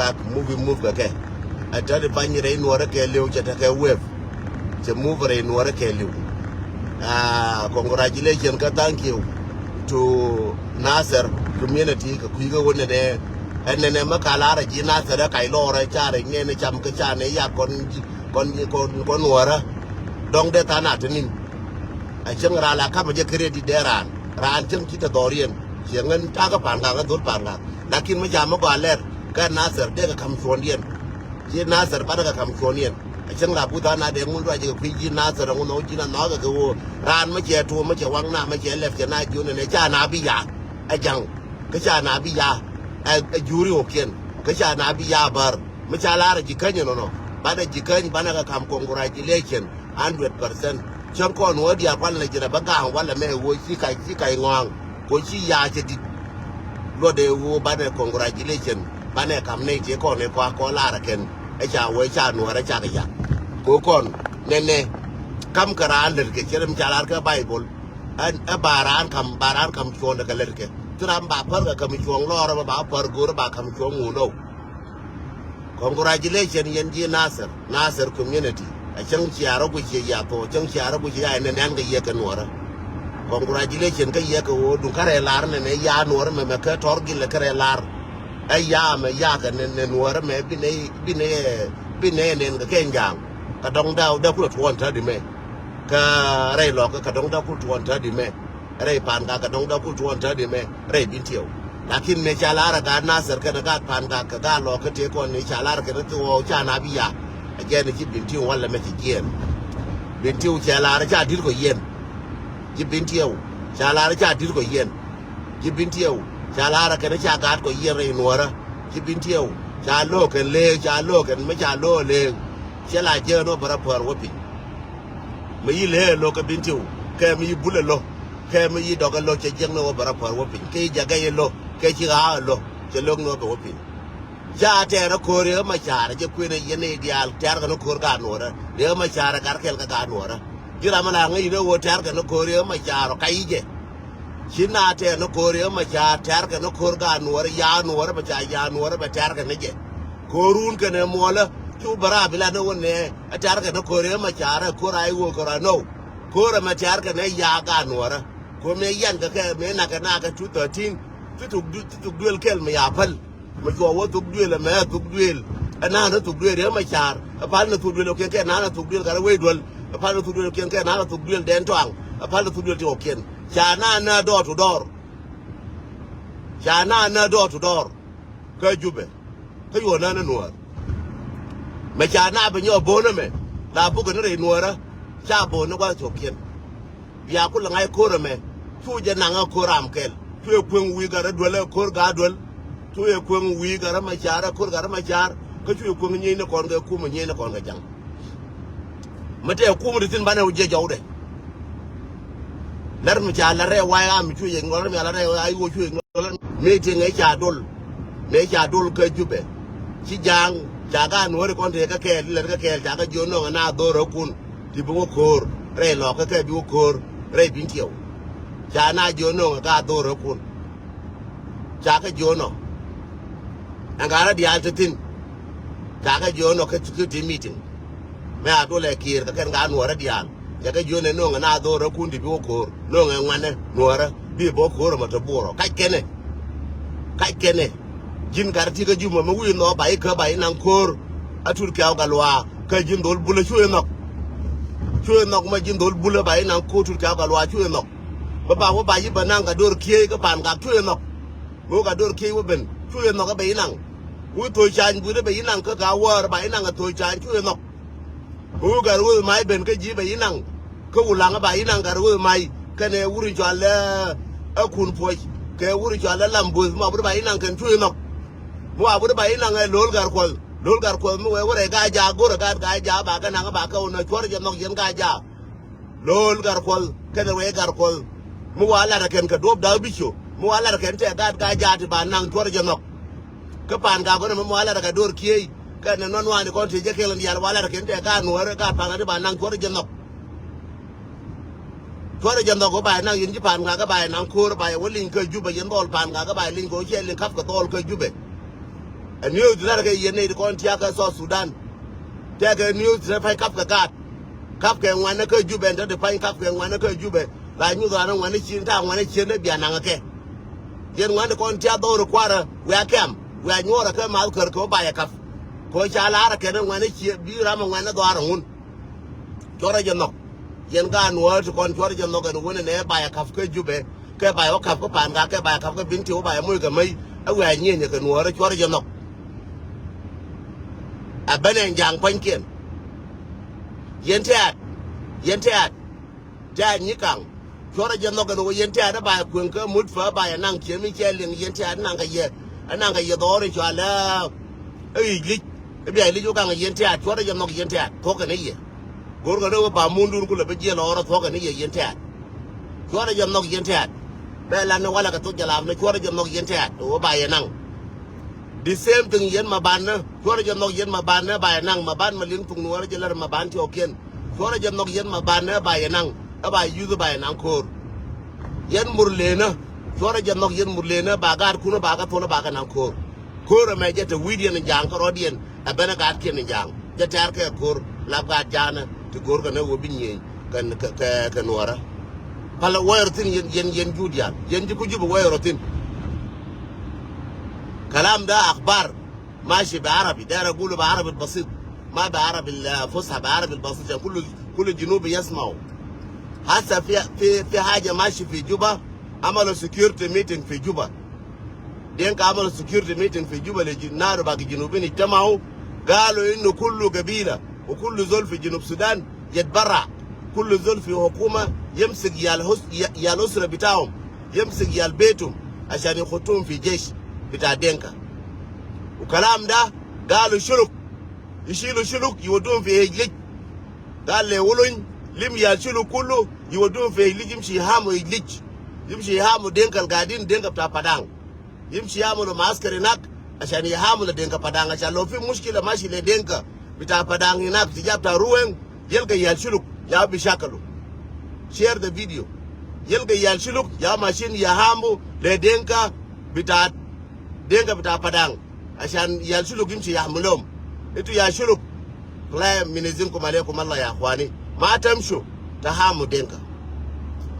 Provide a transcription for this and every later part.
ga move move ka ke atari banyre nuore ke liu chata ke wave che move re nuore ke liu. Congratulations ka thank you to Nasser community ka kuiga wone ne ene ma kalara ji Nasser ka ilore chare ngene cham ka chane ya kon kon kon kon nuora dong de tana tenin a cheng ra la kama je kre di deran ran cheng kita dorien chengen ta ka pan ga dul pan ga lakin ma jama go aler ka Nasser de ka kam chondien ji Nasser pa ka kam chondien a cheng la bu da na de ngun ra je ku ji Nasser ngun no ji na no ga ko ran ma che tu ma che wang na ma che lef che na ju ne cha na bi ya a jang ka cha na bi ya a juri okien ka cha na bi ya bar ma cha la ra ji kanyo no no ba da ji kan ba na ka kam congratulation 100% chon kon wo dia kwan le jira ba gang wala me wo chi kai chi kai ngong ko chi ya che di lo de wo ba ne congratulation ba ne kam ne che ko ne kwa ko la ra ken e cha wo cha no ra cha ga ya ko kon ne ne kam kara ler ke cherem cha lar ka bible an a baran kam baran kam chon da ka ler ke tram ba par ka kam chon lo ra ba par go ba kam chon ngu no. Congratulations yen ji Nasser Nasser community a chang chiaro ku che ya to chang chiaro ku che ya ne nan ga ye ka nuora. Congratulations ka ye ka wo du kare lar ne ne ya nuora me me ka tor gi le kare lar a ya me ya ka ne ne nuora me bi ne bi ne bi ne ne ga ken jang ka dong da da ku tuon ta di me ka re lo ka dong da ku tuon ta di me re pan ga ka dong da ku tuon ta di me re bin tieu lakin me chalara ga Nasser ka ga pan ga ka ga lo ka te ko ni chalara ka to cha na bi ya a je ni bin tieu wala me ti jen bin tieu chalara cha dir ko yen ji bin tieu chalara cha dir ko yen ji bin tieu chalara ka cha ga ko yen re nuora ji bin tieu cha lo ken le cha lo ken me cha lo le cha la je no bara por wo pi me yi le lo ka bin tieu ke me yi bule lo ke me yi doga lo che jeng no bara por wo pi ke ja ga ye lo ke chi ga lo che lo no bo pi ja te ro ko re ma chara je ku ne ye ne dial ter ga no kor ga no ra re ma chara gar kel ga ga no ra jira ma la ngi ne wo ter ga no ko re ma chara ka ije china te no ko re ma cha ter ga no kor ga no ra ya no ra ba cha ya no ra ba ter ga ne je korun ke ne mo la chu bara bila no ne a ter ga no ko re ma chara ko ra wo ko ra no ko ra ma ter ga ne ya ga no ra ko me yan ga ke me na ga na ga 213 tu tu duel kel me ya pal ma jo wo tuk duel me tuk duel na na tuk duel re ma char pa na tuk duel ke ke na na tuk duel ga we duel pa na tuk duel ke ke na na tuk duel den twang pa na tuk duel ti okien cha na na door to door cha na na door to door ka jube ka yo na na nuor me cha na be nyo bona me la bu ga re nuora cha bo no wa to kien ya ku la ngai kor me tu je na nga kor am kel tu e kwen wi ga ra dwel kor ga dwel tu e kwen wi ga ra ma chara kor ga ra ma char ka tu e kwen nyi ne kon ga ku ma nyi ne kon ga jang ma te ku mu tin bana je jawde lar mi cha la re wa ya mi chu ye ngol mi la re ai wo chu ye ngol mi ti ngai cha dol me cha dol ka jube chi jang cha ga no re kon te ka ke le ka ke cha ga jo no na do ro kun ti bu kor re lo ka ke bu kor re bin tieu cha na jo no ga do ro kun cha ka jo no angara di al tin cha ka jo no ka ti meeting me a do le kir ka ken ga no ra dial ya ka jo ne no na do ro kun di bu kor no nga ngwane no ra bi bo kor ma to buro ka kene ka kene jin gar ti ka juma ma wi no ba ka ba nan kor atur ka ga lwa ka jin dol bula chu no chu no ma jin dol bula ba nan ko tur ka ga lwa chu no ba ba wo ba yi ba nan ga dor kie ka pan ga chu no wo ga dor kie wo ben chu no ga ba nan wo to chan bu de ba nan ka ga war ba nan ga to chan chu no wo ga wo mai ben ka ji ba nan ka wulang ba nan ga wo mai ka ne wuri jwale a kun po ke wuri jwale lambu ma bu ba nan kan chu no mo abu ba nan ga lol gar kol lol gar kol mo we re ga ja go ga ga ja ba ga nan ba ka no chor ja no yen ga ja lol gar kol ke ne we gar kol mo wala ra ken ka dob da bicho mo wala ra ken te ga ga ja ti ba nan chor ja no ka pan ga go mo wala ra ga dor kie ka ne non wa ni kon ti je ke lan yar wala ra ken te ga no ra ga pa ga ba nan chor ja no chor ja no go ba nan yin ji pan ga ga ba nan ko ba wo lin ka ju ba yin dol pan ga ga ba lin go che lin kap ka dol ka ju be. News na ke yen ne kon tia ka so Sudan. Tia ke news na fai kap ka gat. Kap ke ngwan ke jube nta de pai kap ke ngwan ke jube. La nyu da na ngwan chin ta ngwan chin ne bia na ke. Yen ngwan kon tia do ro kwara we akem. We nyora ke ma ker ko ba ya kap. Ko cha la ra ke ngwan chi bi ra ma ngwan do ara ngun. Chora je nok. Yen ga nuor to kon chora je nok en wone ne ba ya kap ke jube. Ke ba ya kap ko pan ga ke ba ya kap ke binti o ba ya mu ke mai. A we nye nye ke nuor chora je nok. A benen jang kwan ken. Yen te at. Yen te at. Ta nyi kang. Chora je nok en yen te at ba ya kwen ke mut fa ba ya nang che mi che ling yen te at nang ka ye. Nang ka ye do ri cha la. Ei li. E bi li jo kang yen te at chora je nok yen te at. To ke ne ye. Gor ga no ba mundur ku le be je lo ro to ke ne ye yen te at. Chora je nok yen te at. Be la ne wala ka to jalam ne chora je nok yen te at. O ba ya nang. The same thing yen ma ban na chora je nok yen ma ban na ba ya nang ma ban ma ling tung nuar je lar ma ban ti oken. Chora je nok yen ma ban na ba ya nang. Ba yuzu ba ya nang kor. Yen murle na chora je nok yen murle na ba gar kuno ba ga tono ba ga nang kor. Kor me je te widien jang ko rodien a bena gar ken jang. Je tar ke kor la ga jana ti gor ga ne wo bi nyen kan ke ke nuara. Pala wayro tin yen yen yen judian yen ji ku jubu wayro tin. كلام ده اخبار ماشي بعربي، داير اقوله بعربي البسيط ما بعربي الفصحى، بعربي البسيط عشان كل جنوبي يسمعوا. هسه في حاجة ماشي في جوبا، عملوا security meeting في جوبا. دينك عملوا security meeting في جوبا لنار باقي الجنوبيين اجتمعوا، قالوا انه كل قبيلة وكل زول في جنوب السودان يتبرع، كل زول في حكومة يمسك يا الاسرة بتاعهم، يمسك يا بيتهم عشان يخطوهم في جيش بتاع دينكا. وكلام ده قالوا شلوك يشيلوا شلوك يودوهم في هجلج. قال لي ولن لم يشيلوا كله يودوهم في هجلج، يمشي يهاموا هجلج، يمشي يهاموا دينكا القاعدين دينكا بتاع padang، يمشي يعملوا معسكر هناك عشان يهاموا لدينكا padang، عشان لو في مشكلة ماشي لدينكا بتاع padang هناك تجاب بتاع روين يلقى يالشلوك يا بشكله. Share the video. يلقى يالشلوك يا ماشين يهاموا لدينكا بتاع دينكا بتاع padang عشان يالشلوك يمشي يحملهم. انتوا يا شلوك لا منزلكم عليكم الله يا اخواني، ما تمشوا تهاموا دينكا،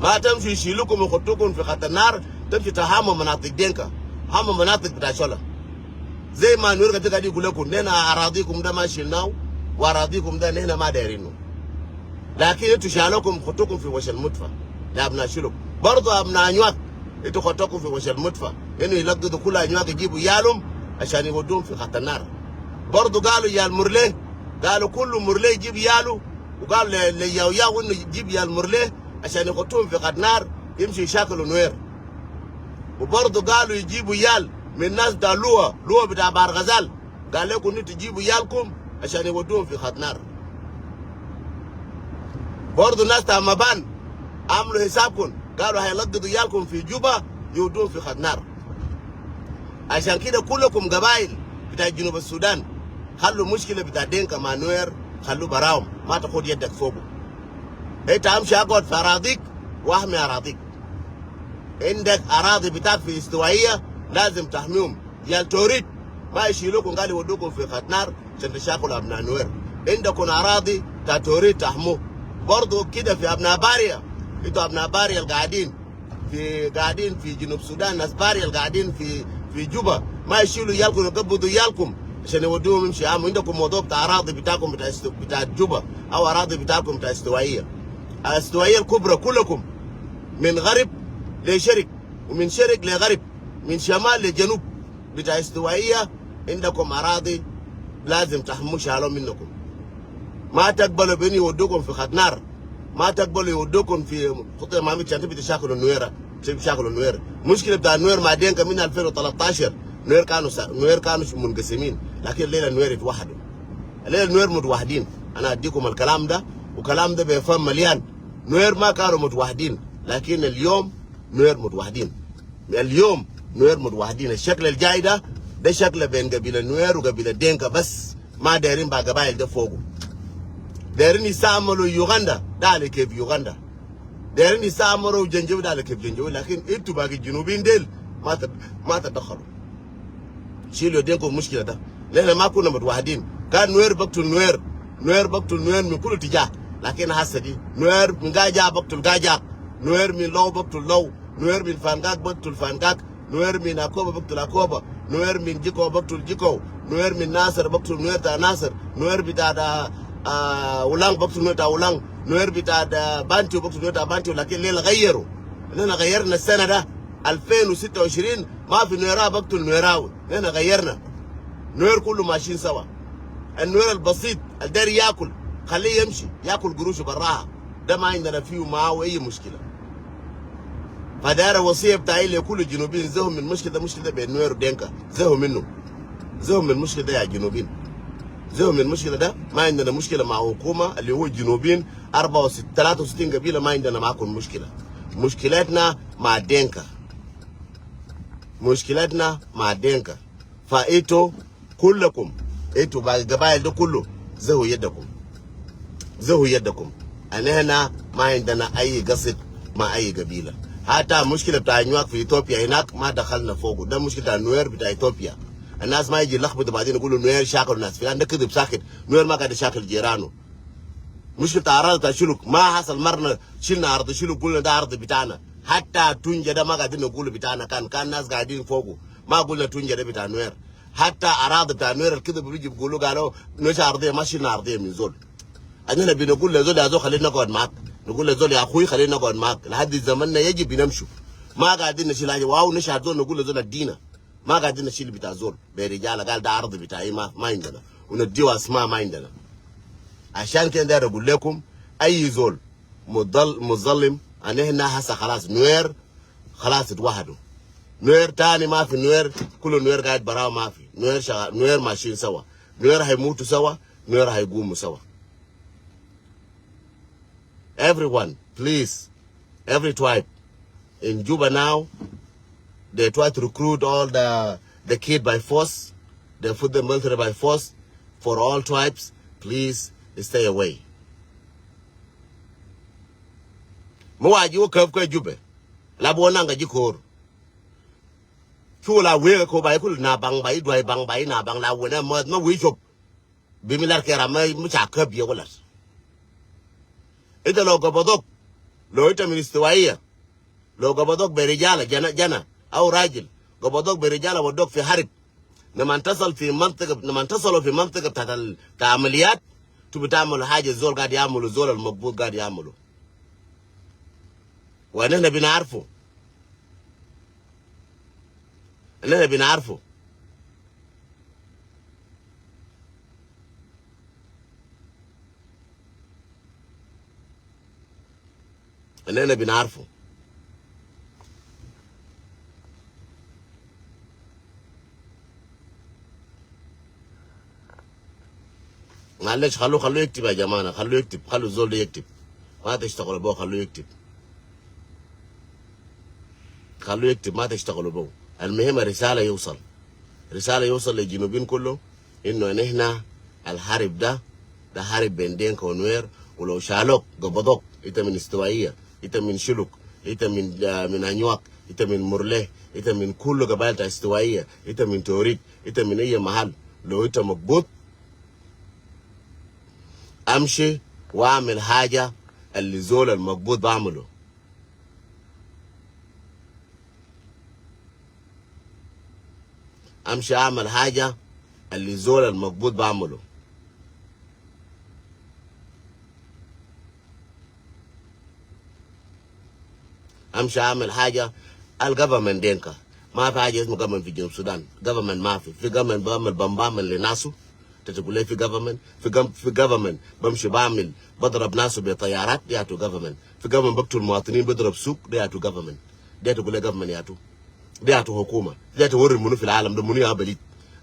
ما تمشوا يشيلوكم ويحطوكم في خط النار، تمشي تهاموا مناطق دينكا، هاموا مناطق بتاع شولا. زي ما نور كده قاعد يقول لكم نحن اراضيكم ده ما شلناه واراضيكم ده نحن ما دايرينه، لكن انتوا شالوكم خطوكم في وش المدفع لابناء شلوك. برضه ابناء انيواك انتوا خطوكم في وش المدفع انه يلقطوا كل انيواك يجيبوا يالهم عشان يودوهم في خط النار. برضه قالوا يا المرليه، قالوا كل مرليه يجيب يالو، وقالوا لياو ياو انه يجيب يا المرليه عشان يحطوهم في خط نار يمشي يشاكلوا نوير. وبرضه قالوا يجيبوا يال من ناس بتاع لوا لوا بتاع بار غزال، قال لكم انتوا تجيبوا يالكم عشان يودوهم في خط نار. برضه ناس بتاع مبان عملوا حسابكم، قالوا هيلقطوا يالكم في جوبا يودوهم في خط نار. عشان كده كلكم قبائل بتاع جنوب السودان خلوا مشكلة بتاع دينكا مع نوير، خلوا براهم، ما تاخد يدك فوقه. انت امشي اقعد في اراضيك واحمي اراضيك. عندك اراضي بتاعك في استوائيه لازم تحميهم. يا التوريد ما يشيلوكم قال يودوكم في خط نار عشان تشاكلوا ابناء نوير. عندكم اراضي بتاع توريد تحموه. برضه كده في ابناء باريا، انتوا ابناء باريا القاعدين في جنوب السودان، ناس باريا القاعدين في جوبا ما يشيلوا يالكم يقبضوا يالكم عشان يودوهم يمشي عام. عندكم موضوع بتاع اراضي بتاعكم بتاع جوبا او اراضي بتاعكم بتاع استوائيه، الاستوائيه الكبرى كلكم من غرب لشرق ومن شرق لغرب، من شمال لجنوب بتاع استوائيه، عندكم اراضي لازم تحموا شالوا منكم. ما تقبلوا بين يودوكم في خط نار، ما تقبلوا يودوكم في خطة ما عشان تبي تشاكلوا النويرة، تبي تشاكلوا النوير. مشكلة بتاع النوير مع دينكا من 2013 نوير كانوا منقسمين، لكن الليلة النوير يتوحدوا. الليلة النوير متوحدين. انا اديكم الكلام ده وكلام ده بفهم مليان. نوير ما كانوا متوحدين، لكن اليوم نوير متوحدين. اليوم نوير متوحدين. الشكل الجاي ده شكل بين قبيلة نوير وقبيله دينكا بس، ما دايرين بقى قبائل ده فوقه. دايرين يستعملوا يوغندا ده على كيف يوغندا، دايرين يستعملوا جنجوي ده على كيف جنجوي، لكن انتوا باقي الجنوبيين ديل ما تدخلوا. شيلوا يدينكم المشكلة ده. نحن ما كنا متوحدين، كان نوير بقتل نوير، نوير بقتل نوير من كل اتجاه. لكن هسه دي نوير من قاجا بقتل قاجا، نوير من لو بقتل لو، نوير من فانقاك بقتل فانقاك، نوير من اكوبا بقتل اكوبا، نوير من جيكو بقتل جيكو، نوير من ناصر بقتل نوير تاع ناصر، نوير بتاع دا ولانج بقتل نوير تاع ولانج، نوير بتاع دا بانتيو بقتل نوير تاع بانتيو. لكن ليه غيروا؟ نحن غيرنا السنة ده 2026 ما في نويرا بقتل نويراوي. نحن غيرنا نوير كله ماشيين سوا. النوير البسيط الداير ياكل خليه يمشي ياكل قروشه براها، ده ما عندنا فيه معاه اي مشكلة. فداير وصية بتاعي لكل الجنوبيين، زهوا من المشكلة ده، مشكلة بين نوير ودينكا، زهوا منه، زهوا من المشكلة ده يا جنوبيين، زهوا من المشكلة ده. ما عندنا مشكلة مع حكومة اللي هو الجنوبيين 64 63 قبيلة، ما عندنا معكم مشكلة. مشكلتنا مع دينكا، مشكلتنا مع دينكا. فايتو كلكم انتوا باقي القبائل ده كله زهوا يدكم، زهوا يدكم. انا هنا ما عندنا اي قصد مع اي قبيلة. حتى مشكلة بتاع نيويورك في اثيوبيا هناك ما دخلنا فوقه، ده مشكلة النوير بتاع اثيوبيا. الناس ما يجي يلخبطوا بعدين يقولوا نوير شاكل الناس فلان، ده كذب ساكت. نوير ما قاعد يشاكل جيرانه. مشكلة اراضي بتاع شلوك ما حصل مرنا شلنا ارض شلوك قلنا ده ارض بتاعنا. حتى تونجا ده ما قاعدين نقول بتاعنا، كان ناس قاعدين فوقه، ما قلنا تونجا ده بتاع نوير. حتى اراضي بتاع نوير الكذب بيجي بيقولوا قالوا نوش ارضية، ما شلنا ارضية من زول. اننا بنقول لزول يا زول خلينا نقعد معاك، نقول لزول يا اخوي خلينا نقعد معاك لحد زماننا يجي بنمشوا. ما قاعدين نشيل حاجة واو نشهد زول نقول لزول ادينا، ما قاعدين نشيل بتاع زول برجاله قال ده ارض بتاعي، ما عندنا ونديه اسماء ما عندنا. عشان كده داير اقول لكم اي زول مظلم انا هنا هسه خلاص نوير خلاص اتوحدوا. نوير تاني ما في نوير، كل نوير قاعد براه ما في نوير، شغال نوير ماشيين سوا، نوير هيموتوا سوا، نوير هيقوموا سوا. Everyone, please, every tribe in Juba now, they try to recruit all the kid by force. They put the military by force for all tribes. Please stay away. Mo wa ji wo kaf ka Juba. La bo nanga ji kor. Chu la we ko bai kul na bang bai dwai bang bai na bang la we na ma ma wi chop. Bi mi lar kera ma mu cha ka bi wala. Ita lo gabadok لو انت من استوائيه، لو قبضوك برجاله جنا جنا او راجل قبضوك برجاله ودوك في حرب، لما تصل في منطقة، لما تصلوا في منطقة بتاعت بتاع عمليات، انتوا بتعملوا حاجة الزول قاعد يعملوا، الزول المقبوض قاعد يعملوا، ونحن بنعرفه، نحن بنعرفه. نحن بنعرفه. معلش خلوه يكتب يا جماعة، خلوه يكتب، خلوا الزول ده يكتب، ما تشتغلوا به، خلوه يكتب، خلوه يكتب، ما تشتغلوا به. المهم الرسالة يوصل، رسالة يوصل للجنوبين كله إنه نحن الحرب ده حرب بين دينكا ونوير. ولو شالوك قبضوك انت من استوائية، انت من شلوك، انت من انيواك، انت من مرليه، انت من كل قبائل استوائية، انت من توريت، انت من اي محل، لو انت مقبوض امشي واعمل حاجة اللي زول المقبوض بعمله. امشي اعمل حاجة اللي زول المقبوض بعمله. امشي اعمل حاجة ال government دينكا ما في حاجة اسمه government في جنوب السودان، government ما في، في government بعمل بعمل لناسه، تقول لي في government، في government بمشي بعمل بضرب ناسه بطيارات، دي ياتو government، في government بقتل المواطنين بضرب سوق، دي ياتو government، دي تقول لي government ياتو، دي ياتو حكومة، دي توري منو في العالم ده منو يا بليد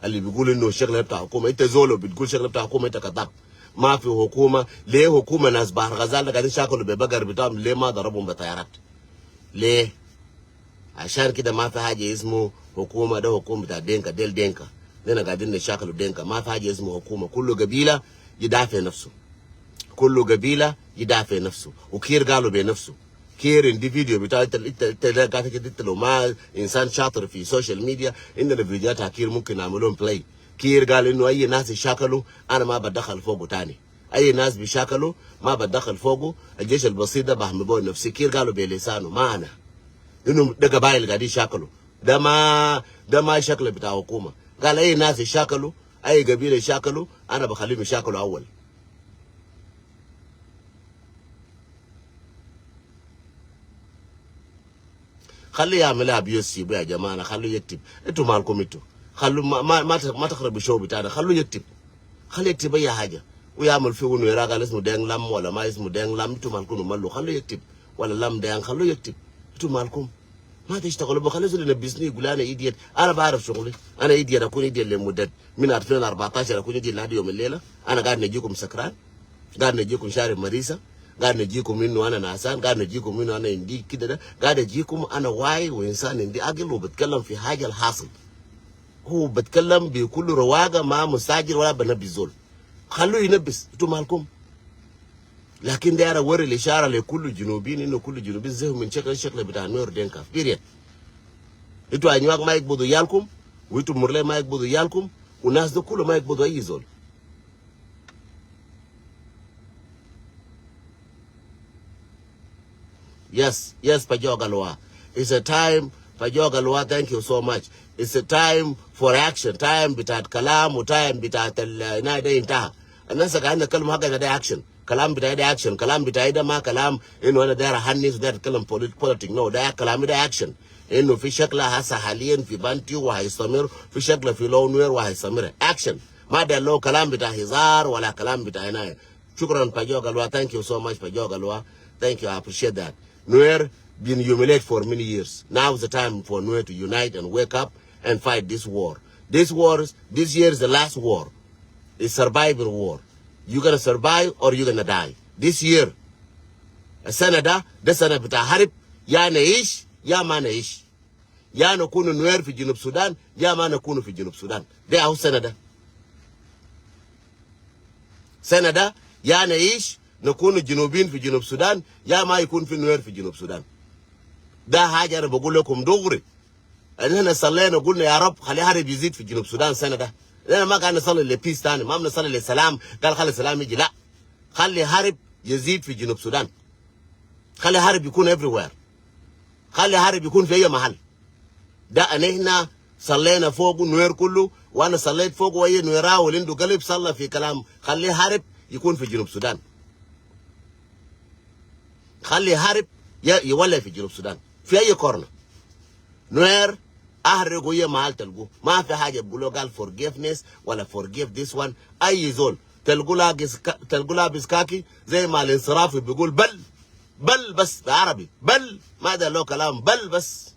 اللي بيقول انه الشغلة بتاع حكومة. انت زولو بتقول شغله بتاع حكومة، انت كذاب. ما في حكومة. ليه حكومة ناس بحر غزال قاعدين يشاكلوا ببقر بتاعهم، ليه ما ضربهم بطيارات؟ ليه؟ عشان كده ما في حاجة اسمه حكومة، ده حكومة بتاع دينكا، ديل دينكا، نحن قاعدين نشاكلوا دينكا. ما في حاجة اسمه حكومة، كل قبيلة يدافع نفسه، كل قبيلة يدافع نفسه. وكير قالوا بنفسه، كير عندي فيديو بتاع انت قاعد كده، انت لو ما انسان شاطر في social media، عندنا فيديوهات كير ممكن نعملهم play. كير قال انه اي ناس يشاكلوا انا ما بتدخل فوقه تاني، اي ناس بيشاكلوا ما بتدخل فوقه، الجيش البسيط ده بحمي بو نفسي. كير قالوا بلسانه ما انا انه ده قبائل قاعدين يشاكلوا، ده ما شكل بتاع حكومة. قال اي ناس يشاكلوا، اي قبيلة يشاكلوا، انا بخليهم يشاكلوا اول. خليه يعملها بيوسي يا جماعة، خليه يكتب. انتوا مالكم انتوا؟ خلوا ما تخربوا ال show بتاعنا. خلوه يكتب، خليه يكتب اي حاجة ويعمل فيه انه يراقل اسمه دينق لم ولا ما اسمه دينق لم. انتوا مالكم مالو؟ خلوه يكتب ولا لم دينق، خلوه يكتب. انتوا مالكم؟ ما تشتغلوا بخلي زول ينبسني يقول انا idiot. انا بعرف شغلي. انا idiot اكون idiot لمدة من 2014، اكون idiot لحد يوم الليلة. انا قاعد نجيكم سكران، قاعد نجيكم شارب مريسه، قاعد نجيكم انه انا نعسان، قاعد نجيكم انه انا عندي كده، ده قاعد اجيكم انا واعي وانسان عندي عقل وبتكلم في حاجة الحاصل. هو بتكلم بكل رواقه، ما مستعجل ولا بنبي زول. خلوه ينبس، انتوا مالكم؟ لكن داير اوري الاشارة لكل الجنوبيين انه كل الجنوبيين زهوا من شكل الشكل بتاع نوير دينكا period. انتوا انيواك ما يقبضوا يالكم، وانتوا مرلي ما يقبضوا يالكم، والناس ده كله ما يقبضوا اي زول. Yes, Pajogalwa. It's a time, Pajogalwa, thank you so much. It's a time for action. Time بتاعت كلام و time بتاعت ال ده انتهى. الناس قاعدين نتكلم حاجة ده action. كلام بتاعي ده action. كلام بتاعي ده ما كلام انه انا داير احنس وداير اتكلم politics. No، ده كلامي ده action. انه في شكلها هسه حاليا في بانتيو وهيستمر، في شكله في لو نوير وهيستمر. action. ما ده لو كلام بتاع هزار ولا كلام بتاع هنايا. شكرا باجوغالوا. Thank you so much باجوغالوا. Thank you. I appreciate that. Nuer been humiliated for many years. Now is the time for Nuer to unite and wake up and fight this war. This war, this year is the last war. It's survival war. You're gonna survive or you're gonna die. This year, السنة ده سنة بتاع حرب، يا نعيش يا ما نعيش، يا نكون نوير في جنوب السودان يا ما نكون في جنوب السودان. ده هو السنة ده، سنة ده يا نعيش نكون جنوبين في جنوب السودان يا ما يكون في نوير في جنوب السودان. ده حاجة أنا بقول لكم دغري. ان احنا صلينا قلنا يا رب خلي حرب يزيد في جنوب السودان السنة ده. لأن ما قاعد نصلي ل peace ثاني، ما بنصلي لسلام، قال خلي السلام يجي، لا، خلي حرب يزيد في جنوب السودان، خلي حرب يكون everywhere، خلي حرب يكون في اي محل. ده ان احنا صلينا فوق نوير كله، وانا صليت فوق، واي نويرا واللي عنده قلب صلى في كلام خلي حرب يكون في جنوب السودان، خلي حرب يولع في جنوب السودان في اي corner. نوير احرقوا اي محل تلقوه، ما في حاجة بيقولوا قال forgiveness ولا forgive this one. اي زول تلقوا لابس، تلقوا لابس كاكي زي ما الانصرافي بيقول بل بل بس بعربي بل، ما ده له كلام بل بس.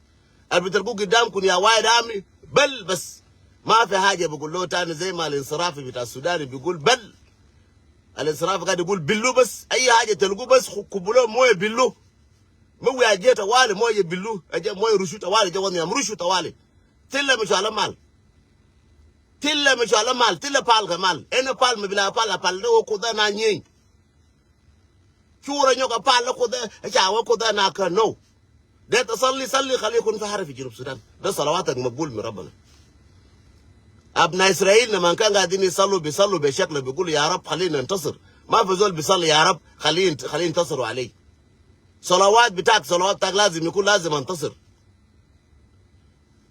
اللي بتلقوه قدامكم يا White Army بل بس، ما في حاجة بيقول له تاني. زي ما الانصرافي بتاع السوداني بيقول بل، الانصرافي قاعد يقول بلو بس. اي حاجة تلقوه بس كبوا له مويه بلو، مويه اجي طوالي، مويه بلو اجي، مويه رشو طوالي، جو يمرشو طوالي. تلا مش على مال، تلا مش على مال، تلا بال كمال انا بال مبلا بال بال لو كودا na nyin شورا نيوكا بال كودا جاوا كودا na ka no. ده تصلي صلي خلي يكون في حرب في جنوب السودان، ده صلواتك مقبول من ربنا. ابناء اسرائيل لما كان قاعدين يصلوا بيصلوا بشكل بيقولوا يا رب خلينا ننتصر. ما في زول بيصلي يا رب خليه ينتصروا عليه. صلوات بتاعك، صلوات بتاعك لازم يكون لازم انتصر.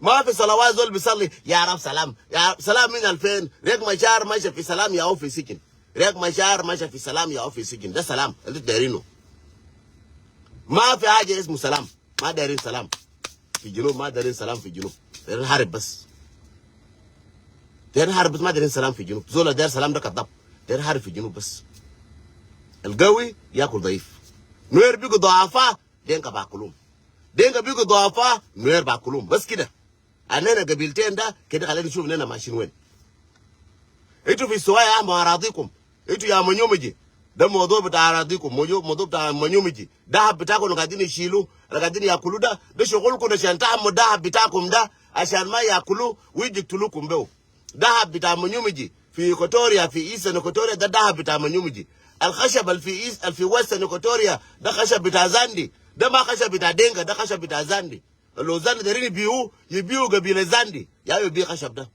ما في صلوات زول بيصلي يا رب سلام، يا رب سلام من 2000. رياك مشار ماشي في سلام يا هو في سجن، رياك مشار ماشي في سلام يا هو في سجن. ده سلام اللي دايرينه. ما في حاجة اسمه سلام، ما دايرين سلام في الجنوب، ما دايرين سلام في الجنوب، دايرين حرب بس، دايرين حرب بس، ما دايرين سلام في الجنوب. زول داير سلام ده كذاب، دايرين حرب في الجنوب بس. القوي ياكل ضعيف. نوير بيقوا ضعفاء، دينكا باكلهم. دينكا بيقوا ضعفاء، نوير باكلهم بس كده. اننا قبيلتين ده كده. خلينا نشوف اننا ماشيين وين. انتوا في السوايا مع اراضيكم، انتوا يا منيومجي، ده موضوع بتاع اراضيكم، موضوع بتاع منيومجي. دهب بتاعكم قاعدين يشيلوا، قاعدين ياكلوا. ده شغلكم عشان تحموا الدهب بتاعكم ده عشان ما ياكلوا ويجي يقتلوكم به. دهب بتاع منيومجي في ايكوتوريا، في Eastern Equatoria، ده دهب بتاع منيومجي. الخشب اللي في East، اللي في Western Equatoria، ده خشب بتاع زاندي. ده ده ما خشب بتاع دينكا، ده خشب بتاع زاندي. لو زاندي دارين يبيعوه، يبيعوا قبيلة زاندي يا يبيع خشب ده.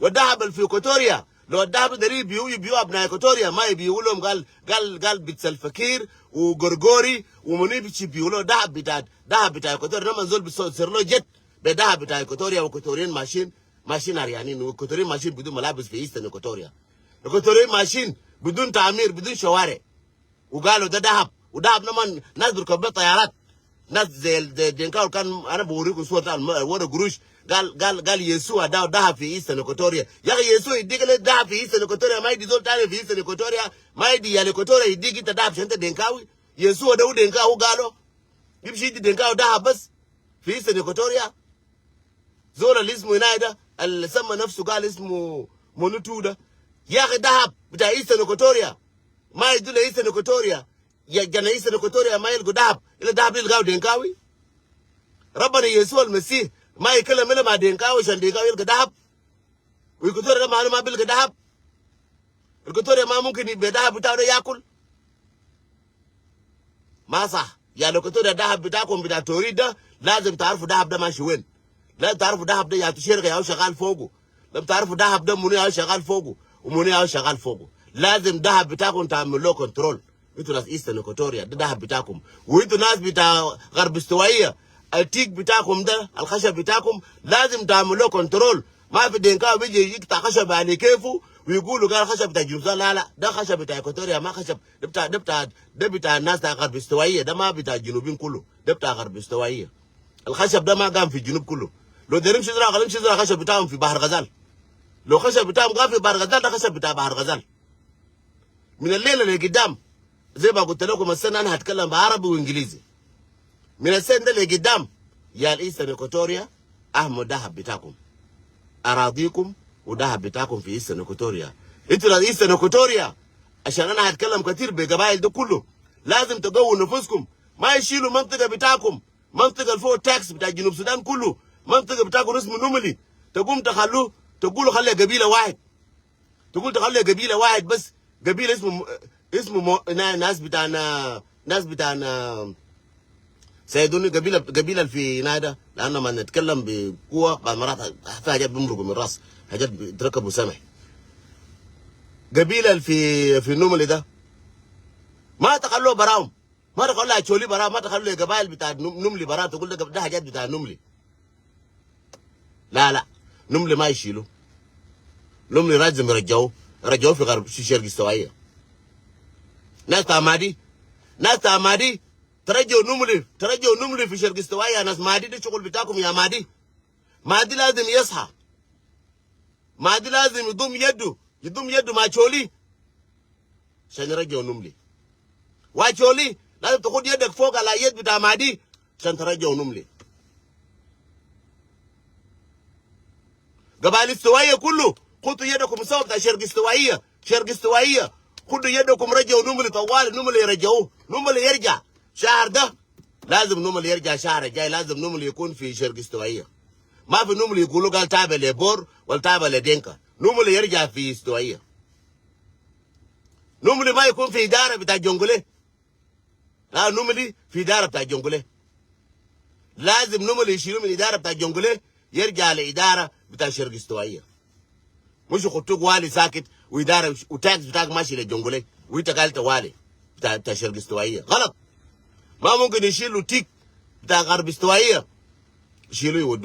والذهب في اكوتوريا، لو الذهب دارين يبيعوه، يبيعوا ابناء اكوتوريا، ما يبيعوا لهم قال بت سلفكير وغرغوري ومني بيبيعوا له ذهب بتاع اكوتوريا. لما زول بيصير له jet بذهب بتاع اكوتوريا، واكوتوريين ماشيين عريانين، واكوتوريين ماشيين بدون ملابس في Eastern Equatoria، اكوتوريين ماشيين بدون تعمير، بدون شوارع، وقالوا ده ذهب. وذهب لما ناس بيركبوا طيارات، ناس زي دينكاو كان انا بوريكم صور ورا قروش. قال يسوع ده ذهب في Eastern Equatoria. يا اخي يسوع يديك ذهب في Eastern Equatoria، ما يدي زول ثاني في Eastern Equatoria، ما يدي يا Equatoria، يديك انت ذهب عشان انت دينكاوي. يسوع ده دينكاوي، قالوا يمشي يدي دينكاوي ذهب بس في Eastern Equatoria. زول اللي اسمه هنا ده، اللي سمى نفسه قال اسمه مونوتو ده، يا اخي ذهب بتاع Eastern Equatoria ما يدوا ل Eastern Equatoria، يا جنا Eastern Equatoria ما يلقوا ذهب، الا ذهب يلقاه دينكاوي. ربنا يسوع المسيح ما يكلم الا مع دينكاوي عشان دينكاوي يلقى ذهب، وإيكوتوريا ما بيلقى ذهب. إيكوتوريا ما ممكن يبقى ذهب بتاعه ياكل، ما صح يا إيكوتوريا. ذهب بتاعكم بتاع توريد ده لازم تعرفوا ذهب ده ماشي وين، لازم تعرفوا ذهب ده يا شركة يا شغال فوقه، لازم تعرفوا ذهب ده منو يا شغال فوقه ومنو يا شغال فوقه. لازم ذهب بتاعكم تعملوا له control. انتوا ناس Eastern Equatoria، ده ذهب بتاعكم. وانتوا ناس بتاع غرب استوائيه، التيك بتاعكم ده، الخشب بتاعكم لازم تعملوا له control. ما في دينكا بيجي يقطع خشب على كيفه ويقولوا قال خشب بتاع جنوب. لا لا، ده خشب بتاع ايكوتوريا، ما خشب ده بتاع الناس بتاع غرب استوائيه، ده ما بتاع الجنوبين كله، ده بتاع غرب استوائيه. الخشب ده ما قام في الجنوب كله. لو دايرين يزرعوا، خليهم يزرعوا خشب بتاعهم في بحر غزال. لو خشب بتاعهم قام في بحر غزال، ده خشب بتاع بحر غزال. من الليلة اللي قدام، زي ما قلت لكم السنة انا هتكلم بعربي وانجليزي. من السنة ده اللي قدام يا ال Eastern Equatoria، احموا الذهب بتاعكم، اراضيكم وذهب بتاعكم في Eastern Equatoria. انتوا ال Eastern Equatoria، عشان انا هتكلم كثير بقبائل ده كله، لازم تقووا نفوسكم. ما يشيلوا منطقة بتاعكم، منطقة الفوق tax بتاع جنوب السودان كله، منطقة بتاعكم اسمه نملي، تقوم تخلوه تقولوا خليها قبيلة واحد، تقول تخليها قبيلة واحد بس، قبيلة اسمه مو... ناس بتاعنا سيدوني قبيلة في نادا، لانه ما نتكلم بقوة بعض مرات في حاجات بيمرقوا من الراس، حاجات بيتركبوا سمح. قبيلة في النملي ده ما تخلوه براهم، ما تخلوها تشولي براهم، ما تخلوا قبائل بتاع نملي براهم، تقول ده حاجات بتاع نملي. لا لا، نملي ما يشيلوا، نملي لازم يرجعوه، رجعوه في غرب في شرق استوائيه. ناس مادي، ناس مادي، ترجعوا نملي، ترجعوا نملي في شرق استوائيه. ناس مادي، ده شغل بتاعكم يا مادي. مادي لازم يصحى، مادي لازم يضم يده، يضم يده مع تشولي عشان يرجعوا نملي. وتشولي لازم تاخد يدك فوق على يد بتاع مادي عشان ترجعوا نملي. قبائل استوائية كله خدوا يدكم سوا بتاع شرق استوائية، شرق استوائية خدوا يدكم، رجعوا نملي طوال، نملي يرجعوه، نملي يرجع شهر ده، لازم نملي يرجع شهر الجاي، لازم نملي يكون في شرق استوائية. ما في نملي يقولوا قال تابع لبور ولا تابع لدينكا، نملي يرجع في استوائية. نملي ما يكون في إدارة بتاع جونجولي، لا، نملي في إدارة بتاع جونجولي. لازم نملي يشيلوا من إدارة بتاع جونجولي يرجع لإدارة بتاع شرق استوائية. مش يحطوك والي ساكت وإدارة و tax بتاعك ماشي للجونجولي وانت قالت والي بتاع شرق استوائية، غلط. ما ممكن يشيلوا تيك بتاع غرب استوائية يشيلوا يودوا